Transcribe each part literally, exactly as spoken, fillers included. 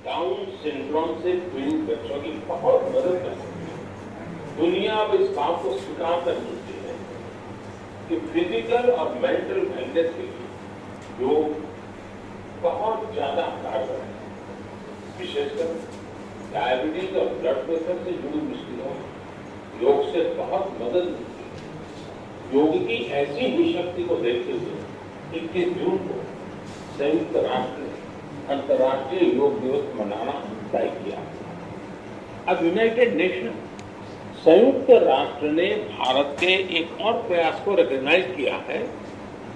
Down syndrome से पीड़ित बच्चों की बहुत मदद कर सकते हैं। दुनिया अब इस बात को स्वीकार कर चुकी है कि फिजिकल और मेंटल वेलनेस के लिए योग बहुत ज्यादा कारगर है। विशेषकर डायबिटीज और ब्लड प्रेशर से जुड़ी मुश्किलों में योग से बहुत मदद मिलती है। योग की ऐसी ही शक्ति को देखते हुए इक्कीस जून को संयुक्त राष्ट्र ने अंतर्राष्ट्रीय योग दिवस मनाना तय किया। अब यूनाइटेड नेशन, संयुक्त राष्ट्र ने भारत के एक और प्रयास को रिकॉग्नाइज किया है,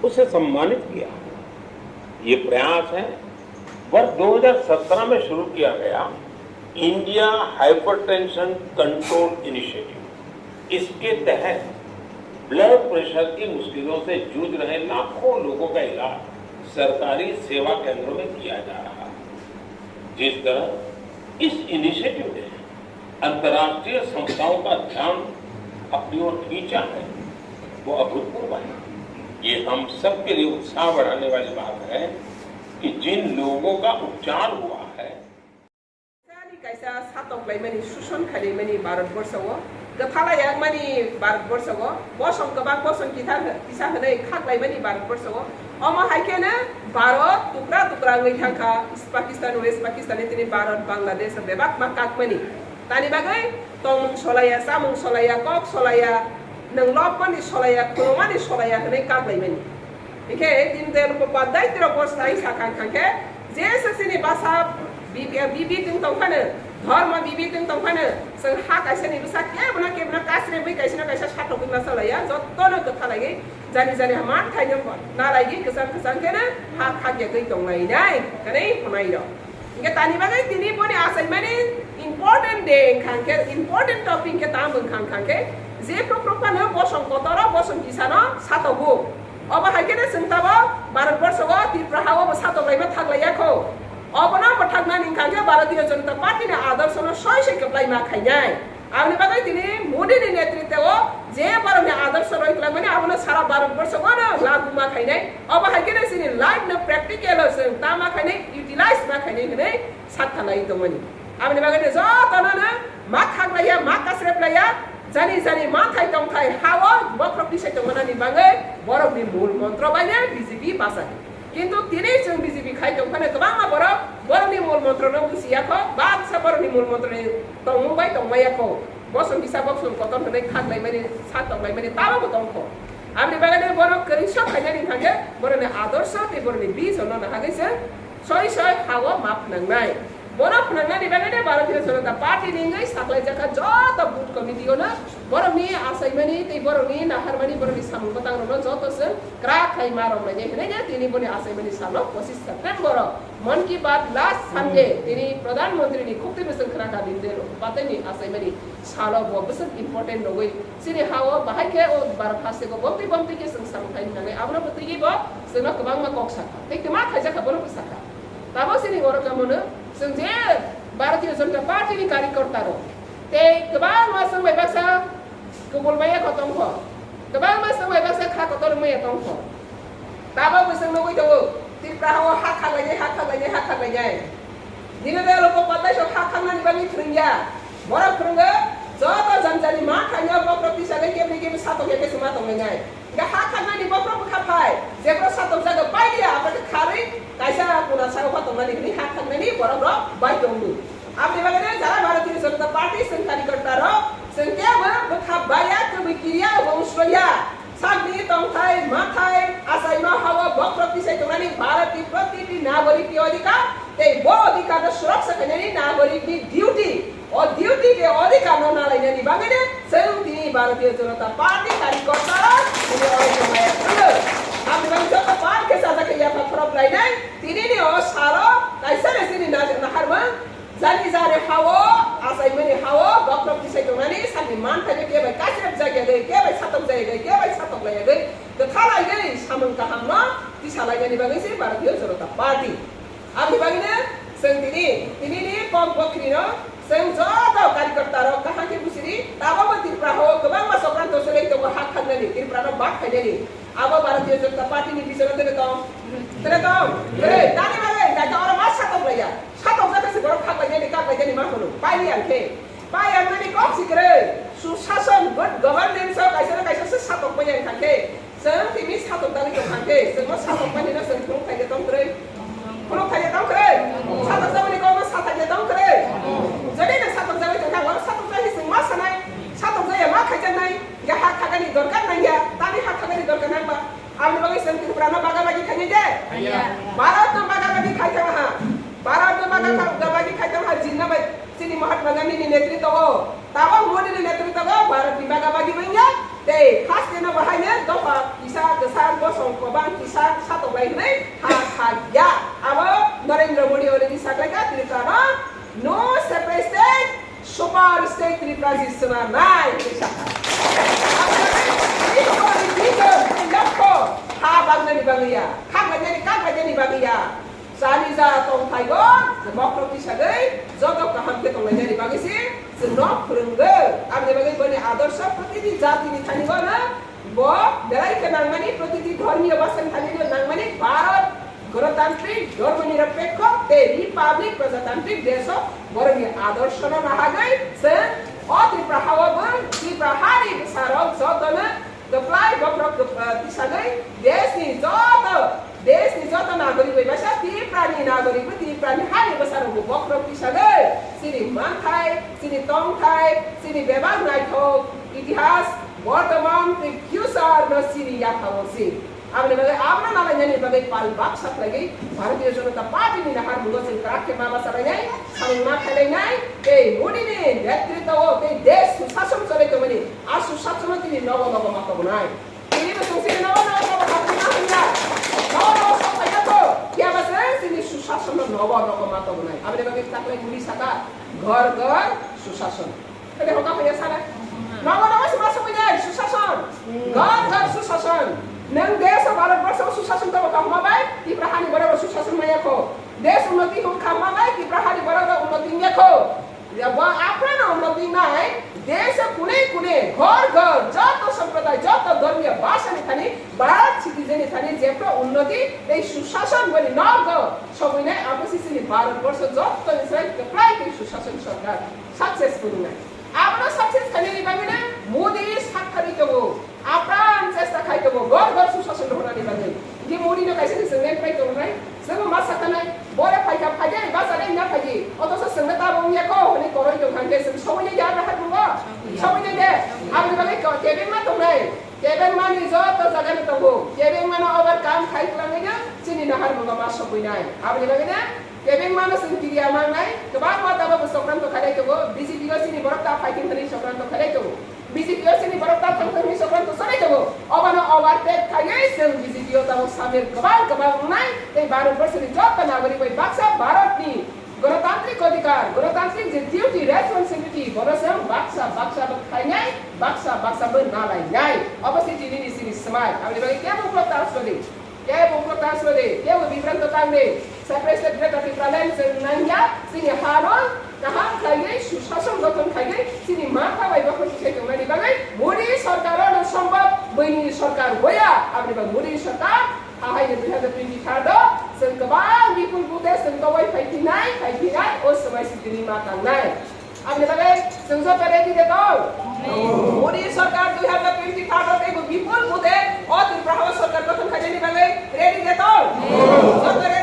उसे सम्मानित किया है। ये प्रयास है वर्ष दो हज़ार सत्रह में शुरू किया गया इंडिया हाइपरटेंशन कंट्रोल इनिशिएटिव। इसके तहत ब्लड प्रेशर की मुश्किलों से जूझ रहे लाखों लोगों का इलाज सरकारी सेवा केंद्रों में किया जा रहा है। जिस तरह इस इनिशिएटिव ने अंतर्राष्ट्रीय संस्थाओं का ध्यान अपनी ओर खींचा है, वो अभूतपूर्व है। ये हम सबके लिए उत्साह बढ़ाने वाली बात है कि जिन लोगों का उपचार हुआ है, Sani kaisa satok laimani, suson khaimani Bharat borsa o kwthala yakmani Bharat borsa o bosong kwbang bosong kisa hwnwi khak laimani Bharat borsa o. Omo hai kheno Bharat tukra tukra wngwi thangkha, East Pakistan, West Pakistan, tini Bharat, Bangladesh bebak ma kakmani. Tani bagwi tongmung solaiya, chamung solaiya, kok solaiya, nwng lobmani solaiya, khulumani solaiya hwnwi kak laimani. Hinkhe Dindayal Upadhyay tirok bo sai sakha kha khe, je swk chini basa bibi, bibi tong tong phano, dharma bibi tong tong phano, chwng ha kaisa ni bwsa kebono kebono kasrebwi kaisa no kaisa satok wngma solaiya, jotono kwthalaiwi jani jani ha man thaino nalaigwi kwchang kwchang kheno ha khakya twi tonglainai, hwnwi hwnai rok. Hinkhe tani bagwi tini boni achaimani important day wngkha khe, important topic khe tamo wngkha khe, je phru phru phano bosong kotoro bosong kisano satogo. Obo hai kheno chwng tabo Bharat borso o Tripura ha o bo satok laima thak laiya kho. Obono mwthaknani wngkha khe Bharatiya Janata Party ni adorsho no soi soi kwplai ma khainai. Aboni bagwi tini Modi ni netritwo je borokni adorsho roi kwlangmani abono sara Bharat borso o no lagu ma khainai. Obo hai kheno chini life no practical o chwng ta ma khainai, utilize ma khainai hwnwi sak khalai tongmani. Aboni bagwi no jotono no ma khak laiya, ma kasrep laiya, jani jani manthai tongthai ha o bokhorok tisai tongmanani bagwi borokni mul montro bai no B J P bachai. Kintu tini chwng B J P khai tong phano kwbangma borok borokni mul montrono buchi ya kho, baksa borokni mul montroni tongmung bai tong maya kho. Bosong kisa bosong kotor hwnwi khak laimani, sa tong laimani tamo bo tong kho. Aboni bagwi borok kwrwi sok khainani wngkha khe borokni adorsho tei borokni vision no nahagwi chwng soi soi ha-o ma phnangnai. Bono phnangnani bagwi no Bharatiya Janata Party ni wngwi saklaijak kha joto booth committee-o no borokni achaimani tei borokni naharmani, borokni samung bwtangrokno joto chwng kwrak khai ma romlainai hwnwi no tini boni achaimani salo pochis September-o Mann Ki Baat last Sunday tini Pradhan Mantri ni khuk twi bwswk khna kha Dindayal Upadhyay ni achaimani salo bo bwswk important nugwi chini ha-o bahai khe o Bharat hasteo bomtwi bomtwi khe chwng samung khai nangnai, abono bwtwi bo chwngno kwbangma kok sakha tei kwma khaijak kha bono bwsakha. Tamo chini oro kamono chwng je Bharatiya Janata Party ni karikorta rok tei kwbangma chwng bai baksa kubul maya kho tongkho, kwbangma chwng bai baksa kha kotor maya tongkho. Tamo bwswk nugwi tongo, Tripura ha-o ha khak lainai, ha khak lainai, ha khak lainai. Dindayal Upadhyay sok ha khaknani bagwi phwrwngya. Borok phwrwngo, joto jani jani ma thaino bokhorok tisagwi kebni kebni satok ya khe chwma tonglainai. Hingkhe ha khaknani bokhorok bwkha phai, jephru satokjago pailiya, abo khe kharwi kaisa kuna saka pha tongnani hwnwi ha khaknani borokrok bai tongo. Aboni bagwi no jara Bharatiya Janata Party chwng karikorta rok, chwng kebo bwkha baiya, kwbwi kiriya, wng swlaiya. Sakni tongthai, mathai, achaima ha-o bokhorok tisai tongnani Bharatni protiti nagorik ni odhikar, tei bo odhikar no suraksha khainani nagorik ni duty. O duty tei odhikar no nalainani bagwi no chwng tini Bharatiya Janata Party karikorta rok tini oro jomaya thangwi. Aboni bagwi joto bar khe sajak khe yapha khorok lainai, tini ni o salo kaisa re chini na-, naharmung. Jani jani ha-o, achaimani ha-o, bokhorok tisai tongnani sakni manthaino kebai kasrep jagwi, kebai satok jagwi, kebai satok laiwi, kwtha laiwi samung kahamno tisa lainani bagwi se Bharatiya Janata Party. Aboni bagwino chwng tini, tinini kok bokhirino chwng joto karikorta rok kaham khe buchiri, tabukbo Tripura ha-o kwbangma chokranto chwlwi tongo ha khaknani, Tripurano bak khainani. Abo Bharatiya Janata Party ni bisingtwi tong, tong, tong. Tani bagwi, tani oro ma satok laiya. Satok jagwi se borok Nini kak bai jani ma hwnwi. Pai ang khe. Pai ang nani kok si kwrwi. Susason, good governance o kaisa na kaisa se satok pai ang kha khe. Chwng tini satok dagwi tong kha khe. Chwng no satok pai no chwng khuluk thai tong kwrwi. Khuluk thai tong kwrwi. Satok jabani kok no sathai tong kwrwi. Jodi no satok jagwi tong kha, satok jagwi chwng ma sanai. Satok jaya ma khaijaknai. Ga ha thagani dorkar nangya. Tani ha thagani dorkar nang ba. Aboni bagwi chwng Tripura no bagabagi khainai de? Haiya. Bharat no bagabagi khai thang ha. Bharat no baga-, bagabagi khai thang ha. Jinna bai chini Mahatma Gandhi ni netritwo o. Tabok Modi ni netritwo o Bharat ni bagabagi wngya. Tei haste no bahai ne dopha kisa kwchar bosong kwbang kisa satok lai hwnwi ha thagya. Abo Narendra Modi already saklaika Tripura no no separate state. Super state Tripura si swnamnai kisa. Aboni vision, tei lokho, ha bagnani bagwi ya, kha bagnani, kak bagnani bagwi ya. Chani ja tongthai o, bokhorok tisagwi, joto kaham khe tonglainani bagwi si, chwngno phwrwngwi. Aboni bagwi boni adorsho protiti jatini thani bono, bo belai khe nangmani, protiti dhormiyo bwsani thani no nangmani, Bharat Ganatantrik, dhormo nirapekho tei Republic Prajatantrik desh o borokni adorshono nahagwi chwng o Tripura ha-o bo Tripura hani bwsarok jotono kwplai bokhorok kwp-, ah, tisagwi deshni joto, deshni joto nagorik bai masa Tripurani nagorik bo Tripurani hani bwsarokbo bokhorok tisagwi chini manthai, chini tongthai, chini bebak naithok itihas, bortoman tei future no chini yaphao si. Aboni bagwi abono nalainani bagwi pal baksa khlaigwi Bharatiya Janata Party ni naharmungo chwng kwrak khe ma bachalainai, samung ma khailainai, tei Modi ni netritwo o tei desh susason choli tongmani, a susasono tini nogo nogo ma tobonai. Tini bo chwng chini nogo nogo ma tobonai ma hwnla. Nogo nogo sok phaiya kho, phiya ba chwng chini susasono nogo nogo ma tobonai. Aboni bagwi taklai Modi saka, "Ghar ghar susason." Kede hoka hoya sana. Nogo nogo sima sumui jai, susason. Ghar ghar susason. Nang desh o Bharat borsho susason tamo kahma bai, Tripura hani borok susason maya kho. Desh unnoti hum kahma bai, Tripura hani borok unnoti maya kho. Ya bo apra na unnoti nai, desh o kune kune, ghar ghar, joto sampradaya, joto dhormiya bhasha ni thani, Bharat citizen ni thani, jepro unnoti, tei susason boni nogo, sogui nai abo si chini Bharat borsho joto ni sai kwplai tei susason sorkar. Successful wngnai. Abono success khainani bagwino Modi sakthari tongo. Apran chesta khai tongo. Ghar ghar susason rwnani bagwi. Hinkhe Modi no kaisa se chwngwi phai tongnai. Chwngno ma sakhanai. Bore phaikha phaidi, bachadi wngya phaidi. Othocho chwngno tamo wngya kho hwnwi koroi tongkha hinkhe chwng sogwi nai de abo hai tongo. Sogwi nai de. Aboni bagwi ko-, kebengma tongnai. Kebengmani joto jagano tongo. Kebengmano overcome khai twlangwino chini naharmungo ma sogwinai. Aboni bagwino Kebengmano chwng kiriya mangnai, kwbangma tabukbo chokranto khailai tongo, B J P o chini borok ta phaithwng hwnwi chokranto khailai tongo, B J P o chini borok ta thangthwng hwnwi chokranto chonai tongo, obono overtake khaiwi chwng B J P o tabuk samir kwbang kwbang wngnai, tei Bharat borshoni joto nagorik bai baksa Bharatni gonotantrik odhikar, gonotantrik je duty, responsibility, bono chwng baksa baksa bo khainai, baksa baksa bo nalainai. Obo se tini ni chini swmai, aboni bagwi kebo uklok ta aswk di. Kebo uklok ta aswk di, kebo bibranto tang di. Separate state Greater Tipraland chwng nangya, chini hano kaham khlaiwi, susason gothon khlaiwi, chini mantha bai bokhorok tisai tongmani bagwi Modi sorkar no sombab, buini sorkar boya, aboni bagwi Modi sorkar hahaini dui hazar twenty-third o chwng kwbang bipul bute chwng toboi phai phinai, phai phinai, o swmai si tini ma tangnai. Aboni bagwi chwng joto ready de tong? Modi sorkar dui hazar twenty-third o teibo bipul bute o Tripura hao sorkar gothon khainani bagwi ready de tong? Joto ready?